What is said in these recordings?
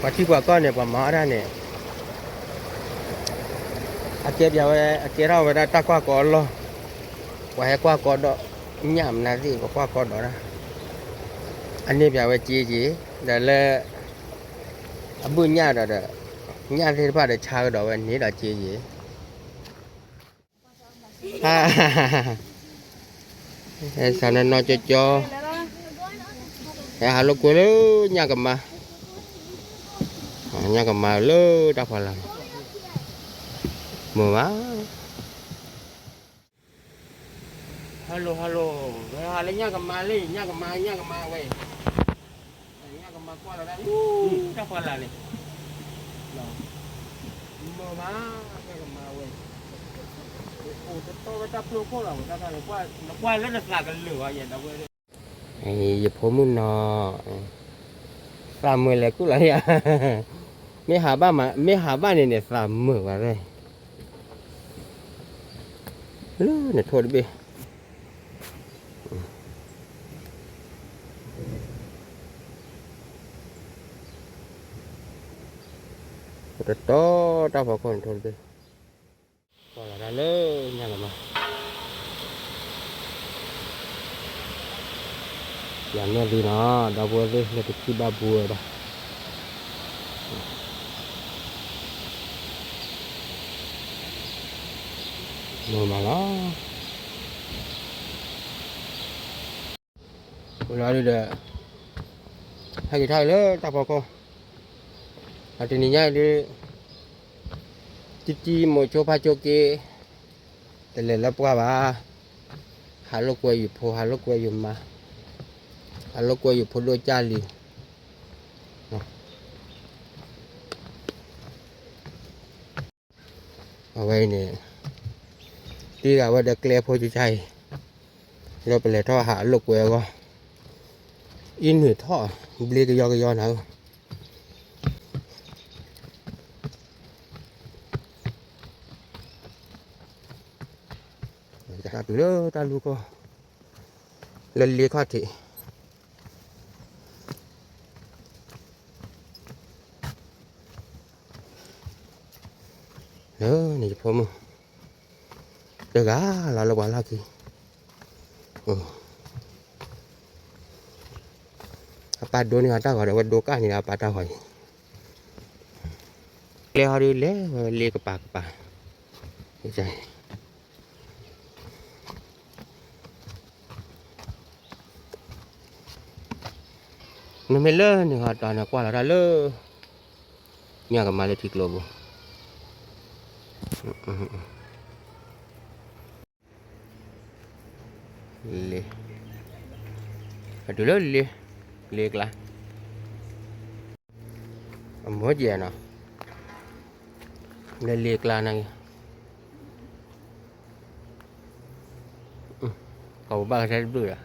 ပှၤထံပှၤကီၢ်န့ၣ် ပှၤမၤအီၣ်ဒၣ်န့ၣ်, အကဲပဝဲ အကဲထီၣ်ဝဲဒၣ်တၢ်ကွၢ်ကီအလီၢ်, ပှၤဟဲကွၢ်ကီဒီး ညၣ်မနုၤသ့ၣ် ပှၤကွၢ်ကီဒီးဒၣ်, အန့ၢ်ပဝဲက့က့, ဒီးလၢ အဘုၣ်ညၣ်ဒီးဒီး ညၣ်သ့ၣ်တဖၣ်ဒီးဆါကဒီးဝဲန့ၣ်ဒီးက့က့ ဟဲဆၢနနီၢ်ကၠီကၠီ, ဟဲဟးလိာ်ကွဲလၢညၣ်ကမါ, ညၣ်ကမါလၢတၢ်ဖီလာ်န့ၣ်, မုာ်မး, hello hello, ဝဲဟးလၢညၣ်ကမါလၢ ညၣ်ကမါ ညၣ်ကမါဝဲ ညၣ်ကမါကွၢ်လီၤတၢ်လၢ တၢ်ဖီလာ်န့ၣ်, မုာ်မး, ညၣ်ကမါဝဲ, အိၣ်တတီဝဲတၢ်ပျိခိၣ်လီၤ, နကွၢ်လၢနသးကလၢာ်ဘၣ်ယဲဒီးဝဲ, ယဖိမုၣ်နီၤ, သးမုာ်လဲၤကူၣ်လီၤယၤ, မ့ၢ်ဟးဘၣ်မး မ့ၢ်ဟးဘၣ်န့ၣ်န့ၣ် သးမုာ်ဘၣ်ဝဲ, လၢနထိၣ်တဘ့ၣ် တတီတၢ်ဖီခိၣ်န့ၣ်ထိၣ်တဘ့ၣ်, ကွၢ်လီၤတၢ်လၢညၣ်ကမါ, ယၤနဲၣ်သုနီၤ ဒီပုၢ်ဝဲၢ်သ့ၣ်လၢတထံၣ်ဘၣ်ပူဝဲဘၣ်, မုာ်မးလီၤ. အိၣ်လီၤဒုဒီး ဟဲက့ၤထီၣ်လၢတၢ်ဖီခိၣ်, အတနံၤညါအံၤဒု တံတံမိၤဆိဖးဆိက့, တလဲၤလၢပှၢ်ဘၣ်, ဟးလိာ်ကွဲယဖိ ဟးလိာ်ကွဲယမါ, ဟးလိာ်ကွဲယဖိဒိၣ်ကၢ်လံၤ, အဝဲအံၤန့ၣ် တံၢ်ဂၤဝဲဒီးကျဲဖိကၠါအံၤ, လၢပလဲၤထီၣ်ဟးလိာ်ကွဲအဂီၢ်, အံၤနုာ်ထီၣ် ဘျ့ကယီကယီနၤဧၢ, တုၤလၢတၢ်လူၢ်ခီၣ်, လၢလ့ခီၣ်ထံး လၢန့ၣ်ယဖိမုၣ် တဂၤလီၤလၢပှၤလီၢ်ခံ, အပၢ်ဒိန့ၢ်အီၤတၢ်ဂီၤဒီး အဝဲဒိကၣ်န့ၢ်ဒီးအပၢ်တၢ်ဂီၤအံၤ, ကျဲဟီဒုးလဲၤဝဲလ့ကပၤကပၤ, မ့မ့ၢ်လၢန့ၣ်ဟီတီၤန့ၣ် ကွၢ်လီၤတၢ်လၢ ညၣ်ကမါလၢထံကျိပူၤ, လ့, အတုၤလၢလ့, လ့ကျါ, အမိၢ်ကဲနီၤ, လၢလ့ကျါနာ်က့ၤ, ကဘၣ်ကဆၢတဘျုးဒီး,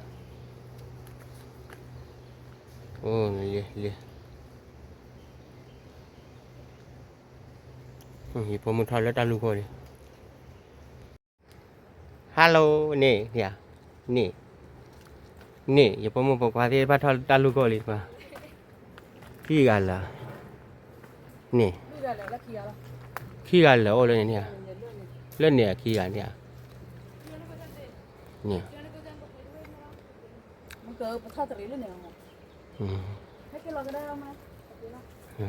အိၣ်လ့, လ့, ယဖိမုၣ်ထီၣ်လၢတၢ်လူၢ်ခိၣ်လံ Hello န့ၣ်, န့ၣ်, န့ၣ် ယဖိမုၣ်ဖိခွါသ့ၣ်တဖၣ်ထီၣ်တၢ်လူၢ်ခိၣ်လံ, ခံဂၤလၢာ်, န့ၣ်, ခံဂၤလၢာ်အိၣ်လၢန့ၣ်န့ၣ်ဧါ, လၢန့ၣ်အခံဂၤန့ၣ်ဧါ, န့ၣ်,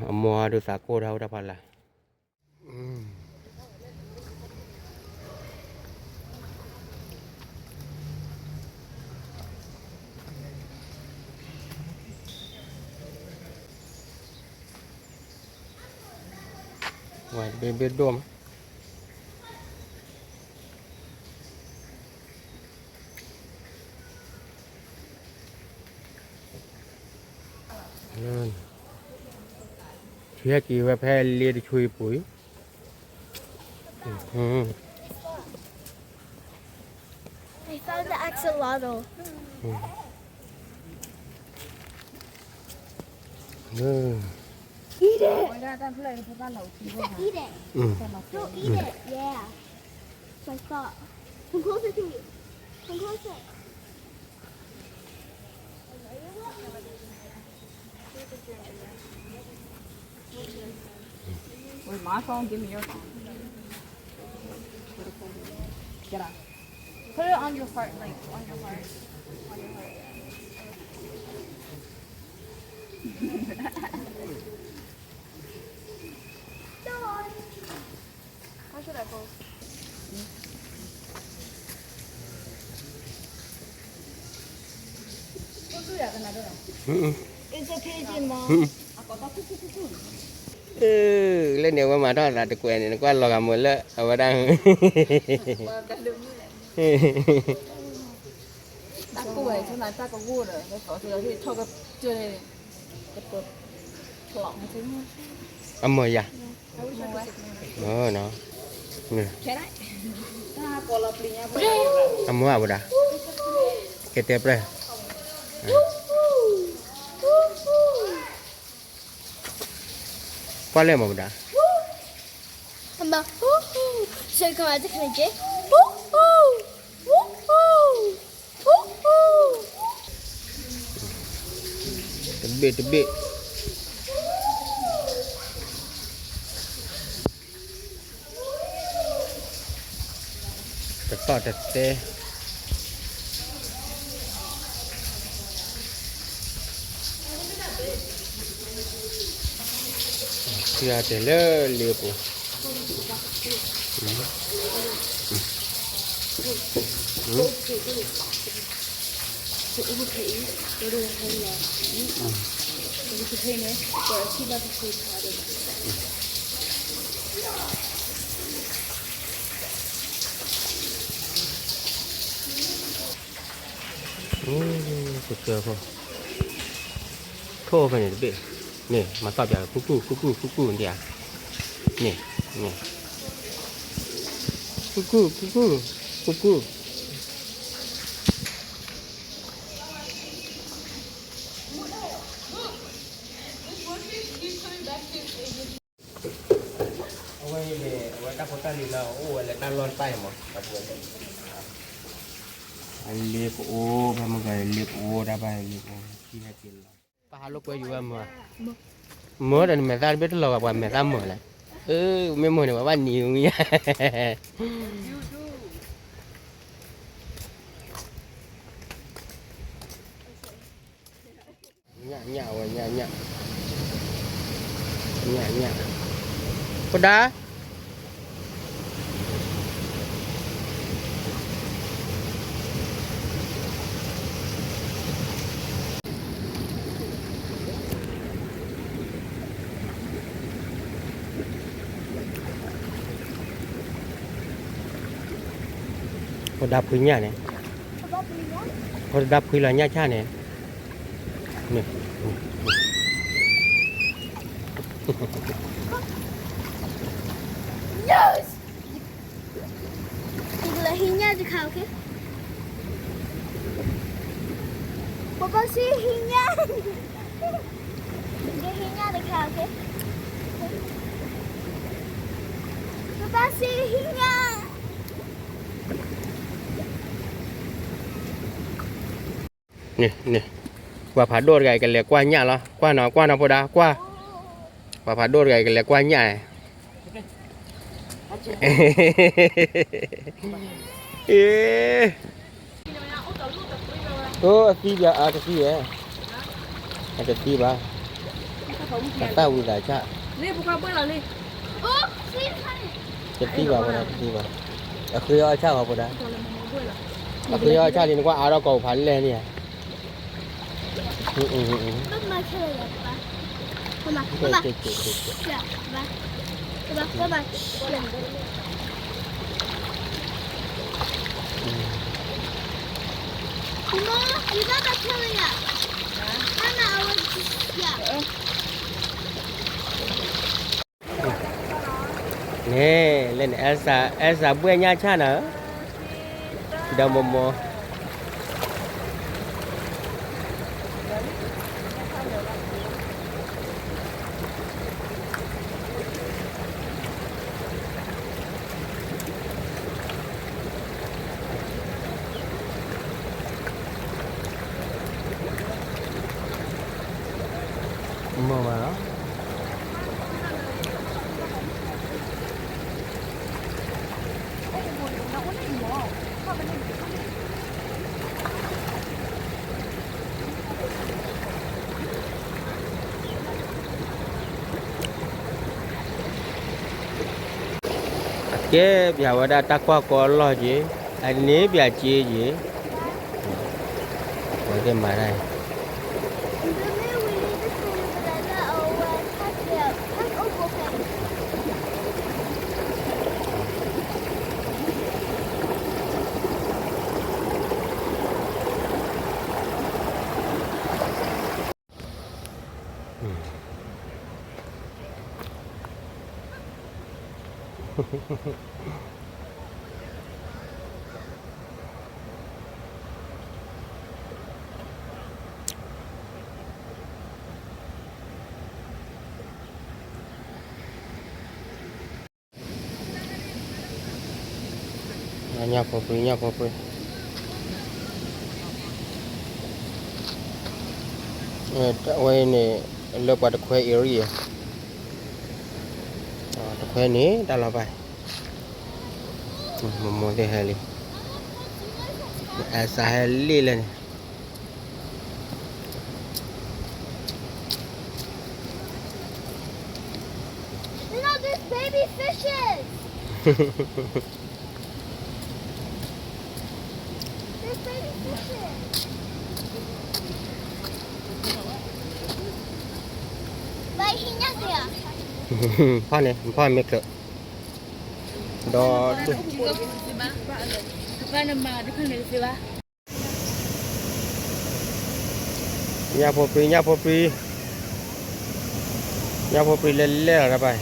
အမိၢ်အဒုးသးကိၢ်တၢ်အိၣ်တၢ်ဖးလၢ် ဝဲတဘ့ၣ်ဘ့ၣ်ဒိၣ်မး ထံဟဲက့ၤဝဲဖဲလ့တဆူအံၤပူၤအံၤ I found the axolotl. အ Eat it. Eat it. Don't eat it. Yeah. Don't eat it. Come closer to me. Come closer. My phone, give me your phone. Get up. Put it on your heart, like, on your heart. On your heart, yeah. How should I pose? It's a pigeon, Mom. လၢန့ၣ် အဝဲမၤထီၣ်သးတကွဲးန့ၣ် နကွၢ်လီၤဂာ်မ့ၢ်လၢအဝဲဒၣ် တၢ်ကိၢ်ဝဲ ဆိနၤတၢ်ကဝိၢ်ဒီး ထီၣ်ကစၢၢ်န့ၣ် အမၢယၤ, အမၢအဝဲဒၣ်, ကတဲပြဲၢ်, ကွၢ်လဲၣ်မ့ၢ်ဝဲဒၣ်, အမၢ, စ့ၢ်ကီးတခါက့, တဘ့ၣ်တဘ့ၣ်, တတီၢ်တတဲ, ထံတဲလၢလ့ပူၤ ကစၢၢ်ဖိ, ထိၣ်ဖဲန့ၣ်တဘ့ၣ်, န့ၣ် မၤသီၣ်ပျး ကူကူ ကူကူ ကူကူ န့ၣ်ဧါ, န့ၣ်, န့ၣ်, ကူကူ ကူကူ ကူကူ အဝဲန့ၣ် အဝဲတၢ်ဖိတၢ်လံၤလၢအအိၣ်ဝဲလၢတၢ်လီၢ်တဖၣ်အံၤမး, အလ့ကအိၣ် ဖဲမုၢ်ဂီၤလ့ကအိၣ် တၢ်ဘၣ်လ့ကအိၣ်, ပဟးလိာ်ကွဲယူၤဝဲမၢ်, မၢဒီးနမဲာ်သၣ်တဘ့ၣ်တလီၤဘၣ် ပှၤမဲာ်သၣ်မၢ်လဲၣ်, အၢ မ့ၢ်မၢ်န့ၣ် ပှၤဘၣ်နံၤဝံၤ ညၣ်ညၣ်ဝဲ ညၣ်ညၣ်, ညၣ်ညၣ်, ဖိဒါ, ဖိဒါဖှံညၣ်န့ၣ်, ဖိဒါဖှံလီၤညၣ်ဆၣ်န့ၣ်, န့ၣ် ယကလဲၤဟံးညၣ်တခါ, okay? ပပၢ်စံဟံးညၣ်, ယဟံးညၣ်တခါ, okay? ပပၢ်စံဟံးညၣ်. န့ၣ် န့ၣ်, ပှၤဖးဒိၣ်တဂၤအံၤကလဲၤကွၢ်ညၣ်လီၤ, ကွၢ်နီၤ ကွၢ်နီၤဖိဒါ ကွၢ်, ပှၤဖးဒိၣ်တဂၤအံၤကလဲၤကွၢ်ညၣ်, အ့ အသံဘၣ် အကသံဝဲ, အကသံဘၣ်, အသၣ်ဝံသးဆၣ်, ကသံဘၣ်ဖိဒါ ကသံဘၣ်, အဃ့အီၣ်ဆၣ်ဂီၤဖိဒါ, အဃ့အီၣ်ဆၣ်လံ နကွၢ်အါထီၣ်ကိးဖးလဲၢ်န့ၣ်ဧါ. န့ၣ် လၢန့ၣ် အဲၣ်စၢ်ဘှဲၣ်ညၣ်ဆၣ်နၤ, ဒီးမိၢ်မိၢ် မ့ၢ်ဘၣ်လီၤ. ကဲ ပျးဝဲဒၣ်တၢ်ကွၢ်ကီအလီၢ်က့ၤ, အန့ၣ်ပျးက့ၤက့ၤ, ဝဲသ့ၣ်မၤတၢ်အံၤ ညၣ်ဖိပြံ ညၣ်ဖိပြံ, အဝဲန့ၣ် လၢပှၤတခွဲ area, တခွဲန့ၣ် တၢ်လီၤဘၣ်, မိၢ်မိၢ်သ့ၣ်ဟဲလံ, အစးဟဲလံလၢန့ၣ် Look, there's baby fishes. There's baby fishes. But he not there. ဖီန့ၣ် ဖီမ့ၢ်ကျၢၤ ဒီး ညၣ်ဖိပြံ ညၣ်ဖိပြံ, ညၣ်ဖိပြံလဲၤလဲၤလီၤတၢ်ပၢ်,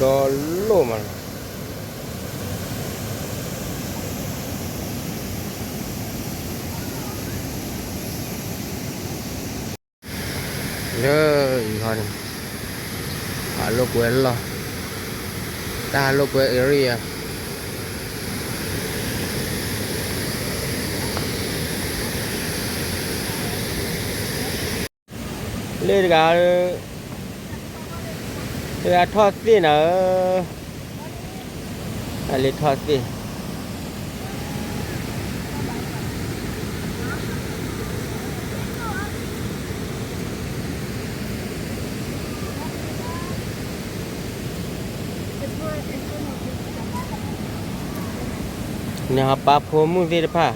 ဒီးလိၣ်မးလီၤ, လၢအံၤဟီန့ၣ် ဟးလိာ်ကွဲလီၢ်, တၢ်ဟးလိာ်ကွဲ area လၢတဂၤ, တဂၤထီၣ်သ့ၣ်နၤဧၢ, အလၢထီၣ်သ့ၣ် နဟးပာ်ဖိမုၣ်သ့ၣ်တဖၣ်,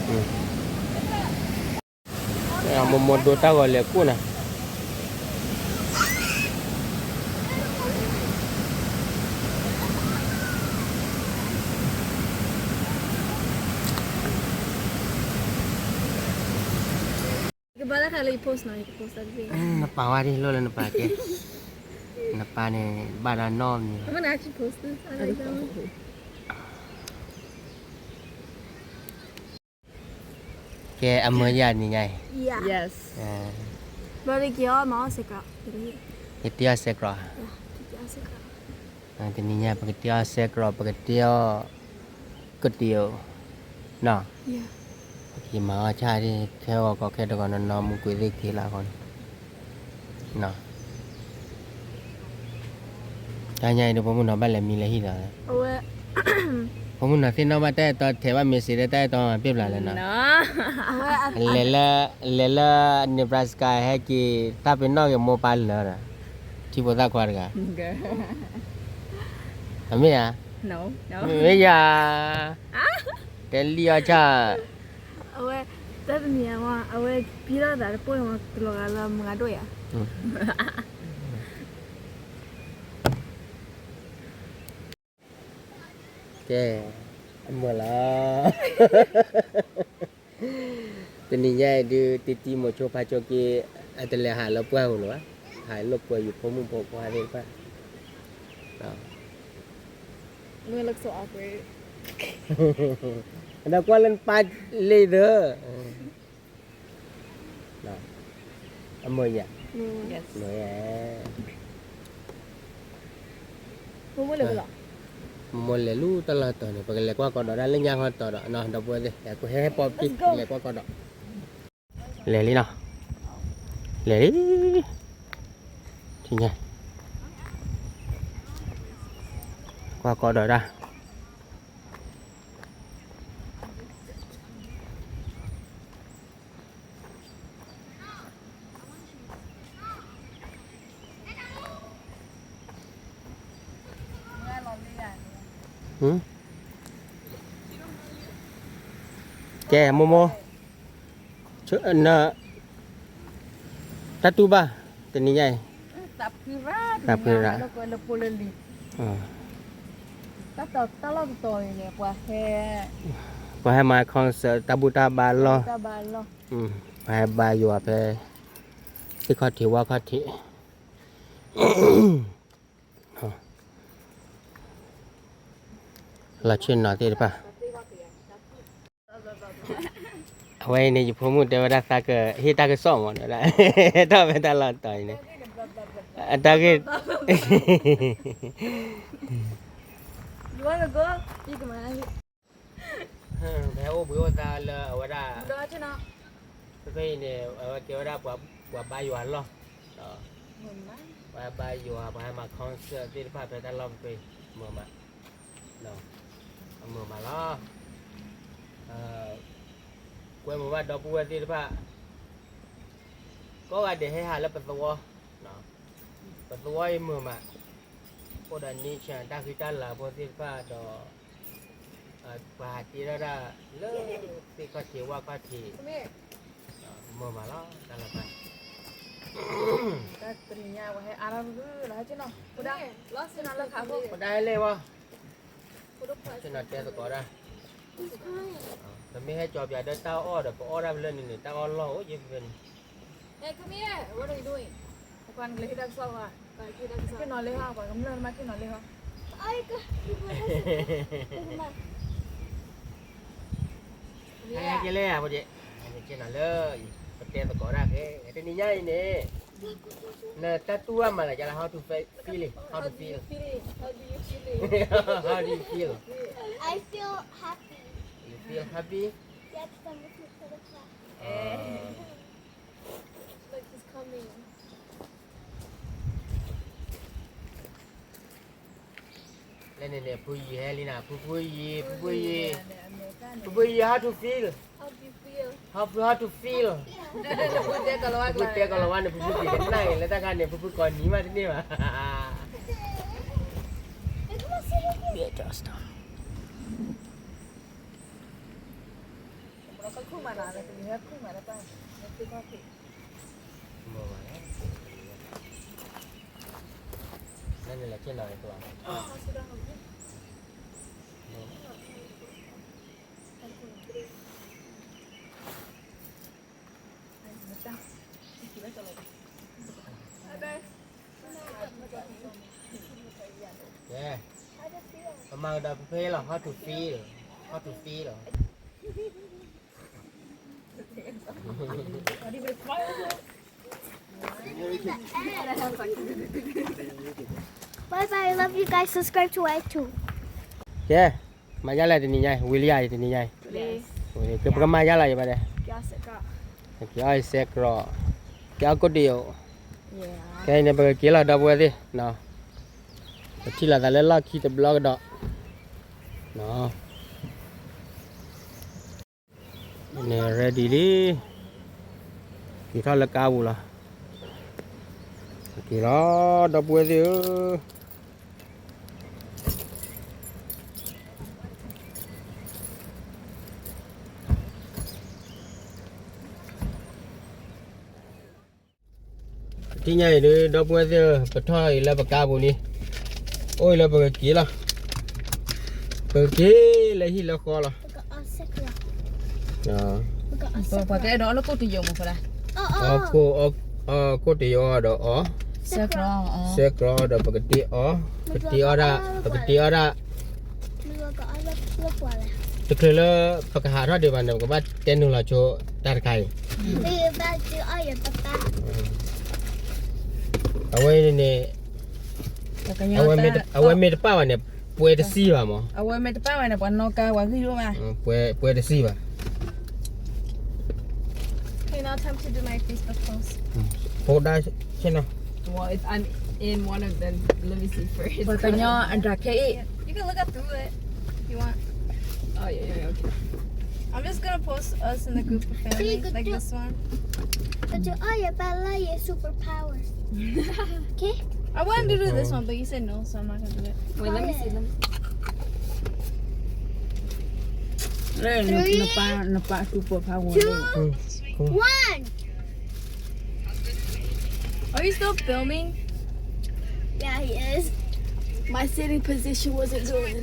မိၢ်မိၢ်ဒိတၢ်ဂီၤလဲၤကူၣ်နၤ နပာ်ဝဲဒ်လိၣ်လၢနပာ်ကဲ, နပာ်န့ၣ် ဘၣ်ဒီးနီၢ်မံၤလီၤ. ကဲ အမၢယၤနံၤညါအံၤ, ကတ့အီၣ်စဲးကြီ, တနံၤညါ ပကတ့အီၣ်စဲးကြီ ပကတ့အီၣ် ကတ့အီၣ် နီၤ, ပကမၤအီၣ်ဆၣ်ဒ် ခဲဂီၤကီးခဲတဂီၤနီၤနီၤ မူကွံာ်သ့ၣ်က့ၤလၢအဂီၢ်န့ၣ် နီၤ, တၢ်ညါအံၤဒီး ဖိမုၣ်နီၤဘၣ်လဲၤမံလဲၤဟံၣ်ဒီး ဖိမုၣ်နီၤသ့ၣ်နီၣ်ဘၣ်တၢ်အဲၣ်တီ ထဲးဘၣ် message ဒီးတၢ်အဲၣ်တီမၤပ့ၢ်ဘျးလဲၣ်နီၤ, လဲၤလၢ လဲၤလၢ Nebraska ဟဲက့ၤ တၢ်ပ့ၤနီၣ်က့ၤမိၢ်ပၢ်လၢာ်ဒီး ထံဖိသၣ်ခွါတဂၤ, အမ့ၢ်ဧါ, မ့ၢ်ယၤ, တဲလံအီၣ်ဆၣ်, အဝဲ တၢ်တနံၤအံၤ အဝဲပံထီၣ်သးတပိၢ်န့ၣ် တလီၤဂာ်လၢမုၢ်ဂၤဒိၣ်ယၤ ကဲ, အမုာ်လီၤ, တနံၤညါအံၤဒုး တံတံမိၤဆိဖါဆိက့, အတလဲၤဟးလၢပှၢ်ပူၤလၢၤဘၣ်, ဟးလိာ်ကွဲယဖိမုၣ်ဖိခွါသ့ၣ်တဖၣ်, ဒီးကွၢ်လၢနပၢ်လံသၢ အမုာ်ယၤ, မုာ်ယၤ, မိၢ်မိၢ်လဲၤလူၤတၢ်လီၢ်တီၤန့ၣ် ပကလဲၤကွၢ်ကီးဒီးတၢ်လၢညါဃီတီၤဒီး ဒီပုၢ်ဝဲၢ်သ့ၣ် ဟဲကွၢ်ဟဲဟဲပိာ်ပံၣ် လဲၤကွၢ်ကီးဒီး, လဲၤလံနီၤ, လဲၤလံ, ထံၣ်ညါ, ကွၢ်ကီးဒီးတၢ် ကဲ မိၢ်မိၢ်, န တၢ်တူၢ်ဘၣ် တနံၤညါအံၤ, သးဖှံရၣ်, တၢ်လီၢ်ကီးလၢဖိလၢလံၤ, တၢ်လီၢ်ကီးန့ၣ် ပှၤဟဲ, ပှၤဟဲမၤ concert တၢ်ဘူၣ်တၢ်ဘါလီၢ်, ပှၤဟဲဘါယွၤဖဲ သ့ၣ်ခီၣ်ထံးဝၣ်ခီၣ်ထံး လီၤဆ့ၣ်နီၤသ့ၣ်တဖၣ်, အဝဲအံၤန့ၣ် ယဖိမုၣ်တဲဝဲဒၣ်သးကဟ့ၣ်တၢ်ကစီၣ်မး, ဒီးဒၣ် ထီၣ်ဖဲတၢ်လီၢ်တီၤအံၤန့ၣ်, အတၢ်ဂ့ၢ် ပဟဲအိၣ်ဘှံးအိၣ်သါလၢအဝဲဒၣ်, ဖဲဖဲအံၤန့ၣ် အဝဲကဲဝဲဒၣ်ပှၤဘါယွၤလီၢ်, ပှၤဘါယွၤ ပှၤဟဲမၤ concert သ့ၣ်တဖၣ်ဖဲတၢ်လီၢ်ဖဲဖဲအံၤ, မုာ်မး, အမုာ်မးလီၤ, ကွဲမုာ်ဘၣ်ဒီပုၢ်ဝဲၢ်သ့ၣ်တဖၣ်, ကိးဂၤဒဲးဟဲဟးလၢပသဝီ, ပသဝီအံၤမုာ်မး, အိၣ်ဒီး nature တၢ်ဃံတၢ်လၤဖိသ့ၣ်တဖၣ်ဒီး ပှၤဟးတ့ထီၣ်တၢ်လၢသ့ၣ်ခီၣ်ထံးဝၣ်ခီၣ်ထံး, မုာ်မးလီၤ တၢ်လီၢ်တၢ်, တနံၤညါဝဲဟဲအါထီၣ်ဖုဖုလီၤ ဟဲက့ၤနီၤ, ပဒါ, ဟဲက့ၤနီၤလၢခးဖိ, ပဒါဟဲလဲၣ်ဝဲ, ဟဲက့ၤနီၤတဲသကိးဒၣ်, ပမ့ၢ်ဟဲကၠီၤပၠးဒီးတၢ်အီၣ်ဒီး ပအီၣ်ဒၣ်ဖဲလၢန့ၣ်န့ၣ် တၢ်အီၣ်လီၢ်အိၣ်ယဲၢ်ဖဲန့ၣ်, Hey, come here. What are you doing? ပှၤနကလဲၤဟ့ၣ်တၢ်ကစီၣ်ဝဲ, ဟဲက့ၤနီၤလၢဟီ, ပှၤကမျၢၢ်မးက့ၤနီၤလၢဟီ, ဟဲက့ၤလဲၣ် ဖိဒံး, ဟဲက့ၤနီၤလၢ, ပတဲသကိးဒၣ်က့ၤ တနံၤညါအံၤန့ၣ်, နတၢ်တူၢ်ဘၣ်မၤသးဒ်လဲၣ်, how to feel, how to feel, how do you feel, how do you feel, I feel happy, you feel happy, yes, I'm looking for the car, look, he's coming. လၢန့ၣ်န့ၣ် ဖုယံၤဟဲလံနၤ, ဖုဖုယံၤ, ဖုဖုယံၤ, ဖုဖုယံၤ how to feel, how to feel, how to feel, ဖုဖုတဲကီၢ်လီၤဝါန့ၣ် ဖုဖုက့ၤကနၣ်က့ၤလၢတၢ်ခါန့ၣ် ဖုဖုကိးနံၤမးတန့ၢ်ဘၣ်, ပမၤကဒီးဖဲဖဲလီၤ, how to feel, how to feel. Bye bye, I love you guys. Subscribe to my channel. ကဲ, မၤယါလဲၣ်တနံၤညါ, ဝံၤလံယါအံၤတနံၤညါအံၤ, ကပကမၤယါလီၤယဘၣ်ဒဲး, က့ၤအီၣ်စဲးကြီ, က့ၤအီၣ်ကိၣ်တယိာ်, ခဲအံၤန့ၣ် ပကက့ၤလီၤဒီပုၢ်ဝဲၢ်သ့ၣ်, ပထံၣ်လိာ်သးလၢလီၢ်ခံတဘျီကဒီး, န့ၣ် ready လံ, က့ၤထီၣ်လၢကါပူၤလီၤ, က့ၤလီၤ ဒီပုၢ်ဝဲၢ်သ့ၣ်ဧၢ. တနံၤညါအံၤဒုး ဒီပုၢ်ဝဲၢ်သ့ၣ်ဧၢ, ပထီၣ်အံၤလၢပကါပူၤလံ, အိၣ်အံၤလၢပကက့ၤလီၤ, ပကက့ၤလၢဟံၣ်လၢဃီလီၤ. ပှၤကအဲၣ်ဒိးအီၣ်လၢကိၣ်တယိာ်မး, ကိၣ်တယိာ်အီၤဒီးအီၤ, ဆဲးကြီဒီးပကတ့အီၤ, ပတ့အီၤဒၣ်, ပကတ့အီၤဒၣ် တချုးလၢပကဟးထီၣ်ဒံးဘၣ်န့ၣ် ပကဘၣ်တဲနုာ်လီၤဆိတၢ်တခါအံၤ, အဝဲန့ၣ်, အဝဲမ့ၢ်တပၣ်ဘၣ်န့ၣ် ပှဲၤတစံၣ်ဘၣ်မး, အဝဲမ့ၢ်တပၣ်ဘၣ်န့ၣ် ပှၤနီၣ်ကါဝဲဂံၢ်ဒိၣ်မး, ပှဲၤတစံၣ်ဘၣ်. Okay, now time to do my Facebook post. ဖိဒါဆ့ၣ်နီၤ. Well, if I'm in one of them, let me see first. ပှၤကညီအဒၣ်ခဲအံၤ. You can look up through it if you want. Oh, yeah, yeah, yeah, okay. I'm just gonna post us in the group of family, like this one. But you are your Bella, your superpower. Okay? I wanted to do this one, but you said no, so I'm not gonna do it. Wait, let me see. Let me see. Three, နပၢ်သူၣ်ပိာ်ဖးဝဲ two, one. Are you still filming? Yeah, he is. My sitting position wasn't good.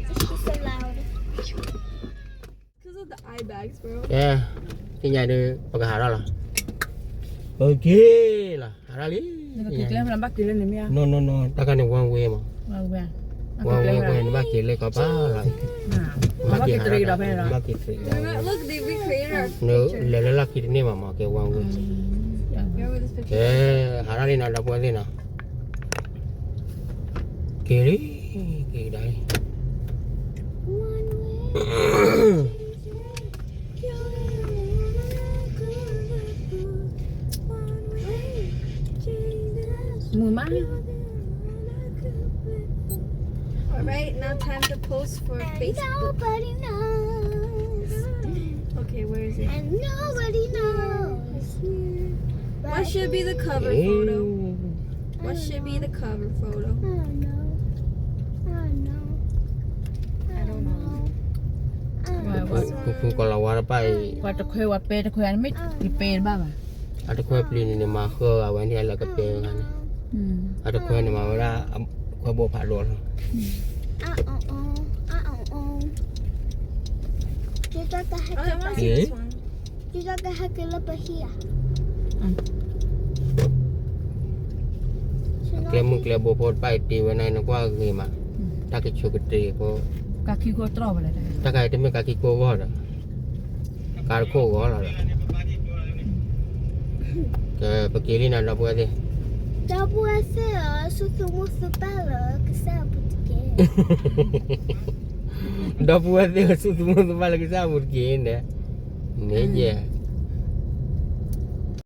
It's just so loud. Because of the eye bags, bro. ကဲ, သ့ၣ်ညါဒုး ပကဟးထီၣ်လီၤ. ပက့ၤလီၤ, ဟးထီၣ်လံ. နက့ၤကျဲလၢဘၣ်က့ၤလၢန့ၣ်မ့ၢ်ဧါ. No, no, no, တၢ်ခါန့ၣ် one way မး. One way န့ၣ် နဘၣ်က့ၤလၢကီးပၤလီၤ. ဘၣ်က့ၤတရံးဒီးဖဲန့ၣ်လီၤ. ဘၣ်က့ၤတရံးဒီး Look, they recreated our picture. လဲၤလၢလီၢ်ခံတန့ၢ်ဘၣ်မး, ကဲ one way. Remember this picture? ကဲ, ဟးထီၣ်လံနီၤ ဒီပုၢ်ဝဲၢ်သ့ၣ်နီၤ. က့ၤလံ, က့ၤကဒါလံ. မုာ်မး. All right, now time to post for Facebook. Nobody knows. Okay, where is it? And nobody knows. What should be the cover photo? What should be the cover photo? I don't know. I don't know. I don't know. ဖုဖုကီၤလၤဝါတပၣ်အံၤ ပှၤတခွဲဝဲပဲတခွဲ အတမ့ၢ်တပဲတဘၣ်ဘၣ်. အတခွဲပျံၤန့ၣ်န့ၣ် မၤဃၢဂၤဝဲန့ၣ်လၢကပဲဝဲန့ၣ်. အတခွဲန့ၣ်မၤဝဲဒၣ် ခွဲဘိဖးဒိၣ်လီၤ. ကဲ ကျဲမုၢ်ကျဲဘိဖိတဖၣ်အံၤတ့ဝဲန့ၣ် နကွၢ်ဂ့ၤမး, တၢ်ကဆိးကတ့ၤဖိ, တၢ်ခါအံၤတမ့ၢ်ကါခံကိၢ်ဂီၢ်ဒီး, ကါတခိၣ်ဂီၢ်လီၤဒီး, ကဲ ပက့ၤလံနီၤ ဒီပုၢ်ဝဲၢ်သ့ၣ်, ဒီပုၢ်ဝဲၢ်သ့ၣ်ဧၢ, စူၢ်သူၣ်မူသူပၢ်လၢကစၢ်အပူၤတက့ၢ်. ဒီပုၢ်ဝဲၢ်သ့ၣ်ဧၢ, စူၢ်သူၣ်မူသူပၢ်လၢကစၢ်အပူၤတက့ၢ်န့ၣ်, န့ၣ်ယဲ